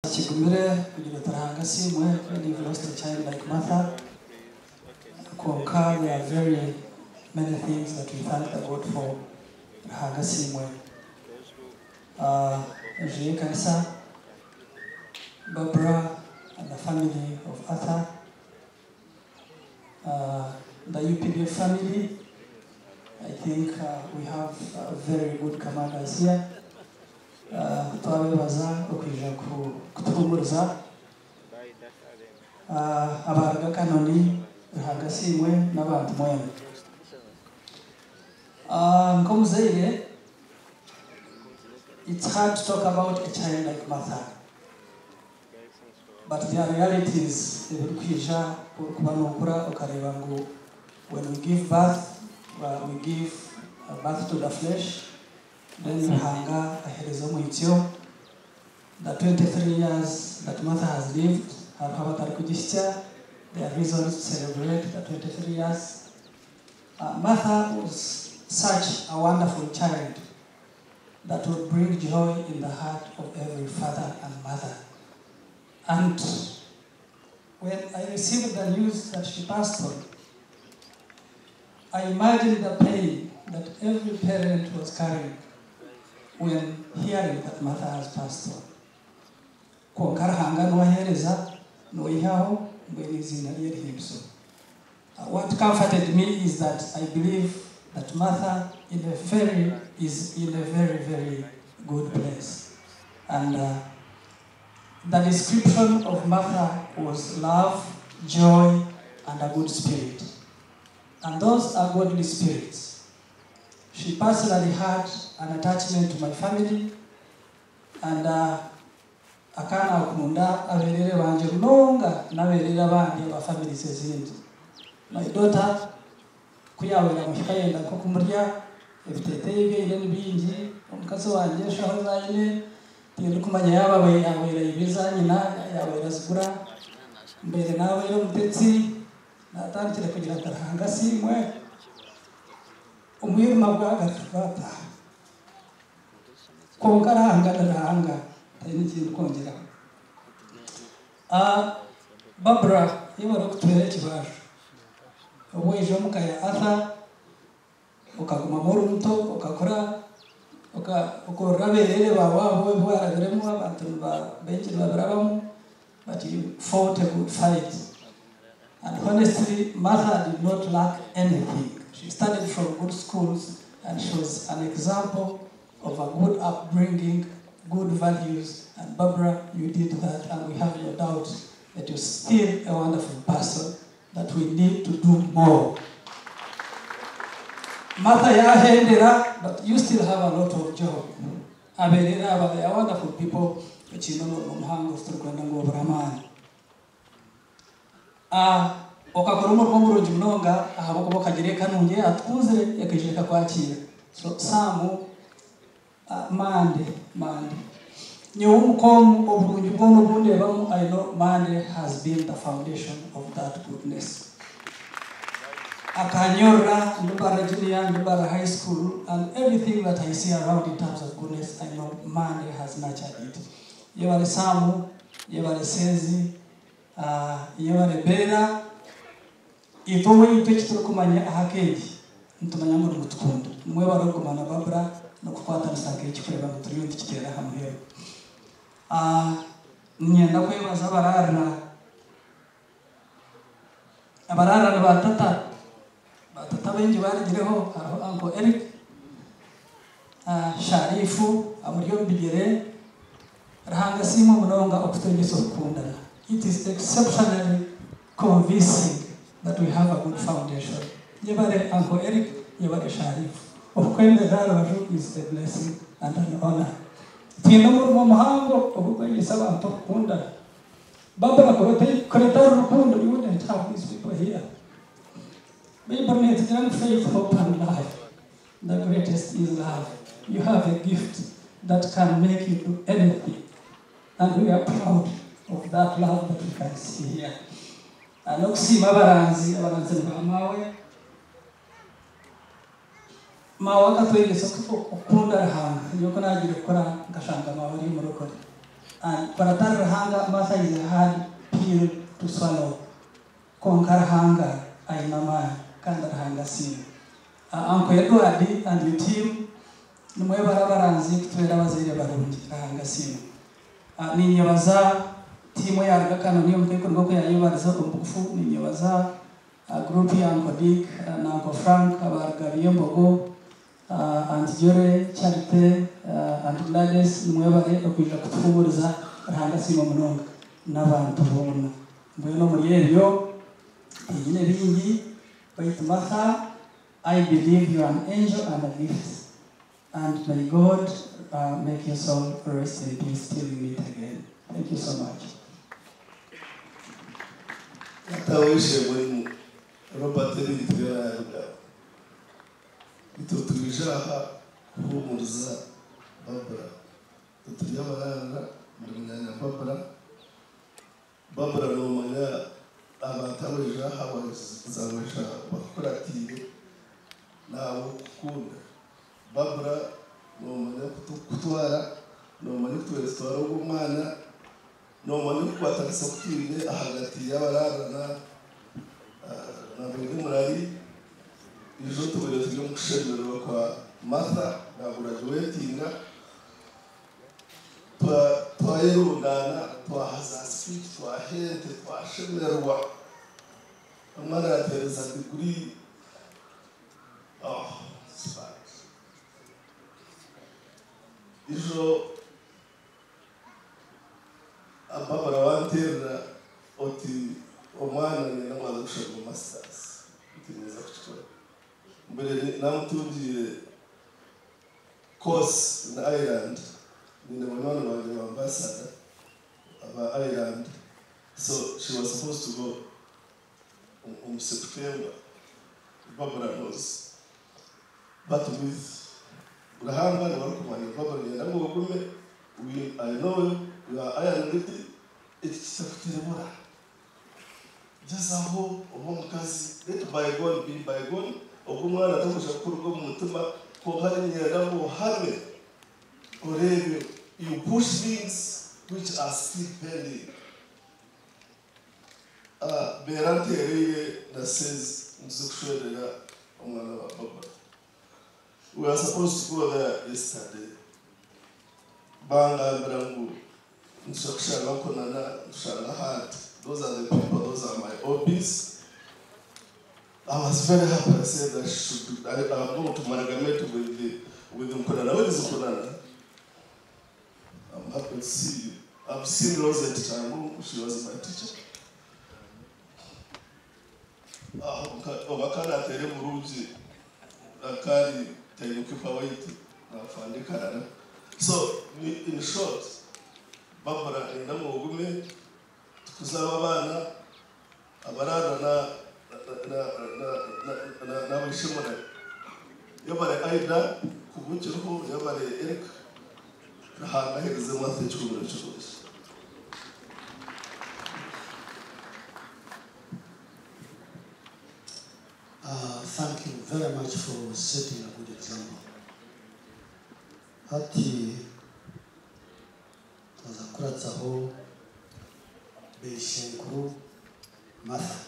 Kigumire kugira oti Ruhanga asiimwe when you've lost a child like Martha. Kwonka there are very many things that we thank the God for. Ruhanga asiimwe. Enju y'ekanisa, Barbara and the family of Arthur, the UPDF family, I think we have very good commanders here. Twabebaza okwija kutuhumuriza. Abaruga Kanoni, Ruhanga asiimwe n'abantu mwena. Nk'omuzaire, it's hard to talk about a child like Martha. But there are realities ebirikwija orikuba nookura okareeba ngu when we give birth, we give birth to the flesh, then Ruhanga aheereza omwitsyo. The 23 years that Martha has lived, hariho abatarikugihitsya, there are reasons to celebrate the 23 years. Martha was such a wonderful child that would bring joy in the heart of every father and mother. And when I received the news that she passed on, I imagined the pain that every parent was carrying when hearing that Martha has passed on. Kwonka Ruhanga niwe aheereza, niwe aihaho, mbwenu eiziina rye rihimbisibwe. What comforted me is that I believe that Martha in a very, is in a very, very good place. And the description of Martha was love, joy, and a good spirit. And those are godly spirits. She personally had an attachment to my family, and akaba naakunda abeerere bangye munonga n'abeerere abandi aba families ezindi. My daughter, ku yaahwera muhika ayenda nk'okumurya, ebiteeteeyi ebi aine ni bingi, omukazi wangye enshaho ezi aine, tindikumanya yaaba yahwera iba eza nyina, yahwera azigura, mbaire naabaire omutetsi, naatandikire kugira nti Ruhanga asiimwe, omwirima gwagaruka gwataaha. Kwonka Ruhanga ni Ruhanga, tihaine ekindi ndikwongyeraho. Barbara yebare okutuheera ekibaasho. Obu waija omuka ya Arthur, okagumamu ori muto, okakura, okorora abeerere baawe abo ebi warabiremu abantu baingi nibabirabamu, but you fought a good fight. And honestly, Martha did not lack anything. She studied from good schools and she was an example of a good upbringing, good values. And Barbara, you did that, and we have no doubt that you're still a wonderful person, that we need to do more. Martha yahendera, but you still have a lot of job. Abeerere aba, they are wonderful people. Ekiine omurimo muhango titurikwenda ngu obure amaani. Okakora omurimo murungi munonga ahabw'okuba okagira eka nungi eyatukunzire ekaija ekakwakiira. So Sam, Mande, Mande. Nyowe omuka omu oburungi bwona obu ndeebamu, I know Mande has been the foundation of that goodness. Akanyorora ndi Mbarara Junior, ndi Mbarara High School, and everything that I see around in terms of goodness, I know Mande has nurtured it. Yebare Sam, yebare Sezi, yebare Bella, itwe owaitu eki turikumanya aha ka egi, nitumanya ngu nimutukunda. Nimwebare okuguma na Barbara n'okukwatanisa nk'eki kureeba ngu turiyo nitukiteera aha muheru. Niinyenda kwebaza abaraarira. Abaraarira ni baatata. Baatata baingi barugireho hariho Uncle Eric, Sharifu amuri omu bigyere. Ruhanga asiimwe munonga okutwegyesa okukundana. It is exceptionally convincing that we have a good foundation. Yebare Uncle Eric, yebare Sharifu. Okukwemerera aha rubaju is a blessing and an honor. Twine omurimo muhango ogw'okwegyesa abantu okukundana. Barbara kureeta rukundo, you wouldn't have these people here. Bible neetugira ngu faith, hope and love. The greatest is love. You have a gift that can make you do anything. And we are proud of that love that we can see here. N'okusiima abaranzi, abaranzi ni ba maawe. Maawe akatwegyesa okukunda Ruhanga. Nyowe ku naagiire kukura nkashanga maawe ari omurokore. And baratari Ruhanga, Martha is a hard pill to swallow. Kwonka Ruhanga aine amaani kandi Ruhanga asiimwe. Uncle Edward and your team, nimwebare abaranzi kutwera abazaire barungi. Ruhanga asiimwe. Ninyebaza tiimu eyaruga Kanoni omukaikuru nk'oku yayebariza omu bugufu. Ninyebaza group ya Uncle Dick na Uncle Frank abaruga Byembogo, Aunt Jore, Charite, Aunt Gladys, nimwebare okwija kutuhumuriza. Ruhanga asiimwe munonga n'abantu boona. Mbwenu omuri ebyo tinyine bingi, baitu Martha, I believe you are an angel and a gift, and may God make your soul rest in peace till we meet again. Thank you so much. Tata w'ishemwe Robert ebintu byarayaruga itwe twija aha kuhumuriza Barbara. Turi abarara muri munyanya Barbara. Barbara, nomanya abantu abaija aha bazabaija bakukuratiire nabo kukunda. Barbara, nomanya kutwara, nomanya kutwera twara ogwo mwana, nomanya kukwatanisa kutwine ahagati y'abararana na bwine murari. Ijo tubere turi omu kushemererwa kwa Martha nagraduatinga, twayerundana, twahaza speech, twahente, twashemererwa, omwana yatereza degree. Oh, it's bad. Ijo Barbara wanterera oti omwana ngenda ngwaza kushoma masters, ntineza kukikora. Mbere namutungiire course in Ireland, nine banywani bange ba ambassador aba Ireland, so she was supposed to go in September. Barbara knows, but with Ruhanga nibarukumanya. Barbara, ngenda ngu ogume. I know you are iron lady. Eki kitakuterebura, gezaho oba omukazi. Let bygone be bygone. Ogwo omwana atakusha kukuruga omu mutima, kwonka ninyenda ngu ohame oreebe you push things which are still pending. Beera ntereire na says ngize kushwerera omwana wa Barbara. We are supposed to go there yesterday. Bangambira ngu ntushobora kushanga nkonana, ntushanga hard. Those are the people, those are my OBs. I was very happy. I said I should I'm going to amalgamate with Nkonana. Where is Nkonana? I'm happy to see you. I've seen Rosette Changu, she was my teacher. Obakana atere murungi akari timekeeper waitu nafandikarana. So in short, Barbara, enda mugume tukuzaba abana abarara na n'abishimura. Yabare Aida kubukiriho, yabare Eric. Ruhanga ahereze mwatwe ekigumiro kirungi. Thank you very much for setting a good example. Hati twaza kuratsaho Beishenkuru Martha.